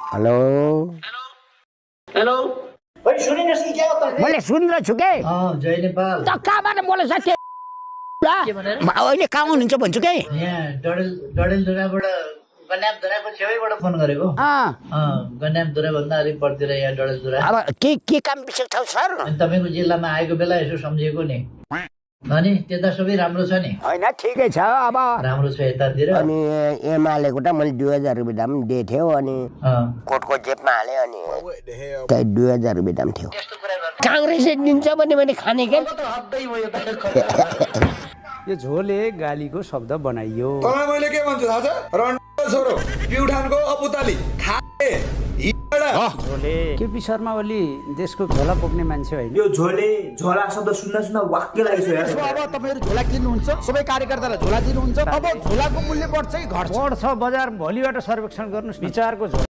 hello hello भाई सुनिनुहोस् कि क्या हो त मैले सुनिरहेको छु के जय नेपाल त कहाँबाट बोलेछ त्यो अहिले कहाँ हुनुहुन्छ भन्छु के यहाँ डडेलधुराबाट गन्यामधुराको छेउैबाट फोन गरेको गन्यामधुराभन्दा अलिक परतिर यहाँ डडेलधुरा अब के काम विषय छ सर अनि तपाईँको जिल्लामा आएको बेला यसो सम्झेको नि अनि त्यता सबै राम्रो छ नि होइन ठिकै छ अब राम्रो छ यतातिर अनि एमालेको त मैले 2000 रुपियाँ दाम दिएको थियो अनि कोटको जेबमा हालेँ अनि त्यही 2000 रुपियाँ दाम थियो काङ्ग्रेसले दिन्छ भने मैले खाने के यो झोले गालीको शब्द बनाइयो तँलाई मैले के भन्छु थाहा छ रन्डा छोरो प्युठानको अपुताली खाए झोले केपी शर्मा ओली देशको झोला बोक्ने मान्छे होइन यो झोले झोला शब्द सुन्दा सुन्दा वाक्य लागिसक्यो अब तपाईहरु झोला किन्नुहुन्छ सबै कार्यकर्तालाई झोला दिनुहुन्छ अब झोलाको मूल्य बढ्छ कि घट्छ बढ्छ बजार भोलिबाट सर्वेक्षण गर्नुस् विचारको झोला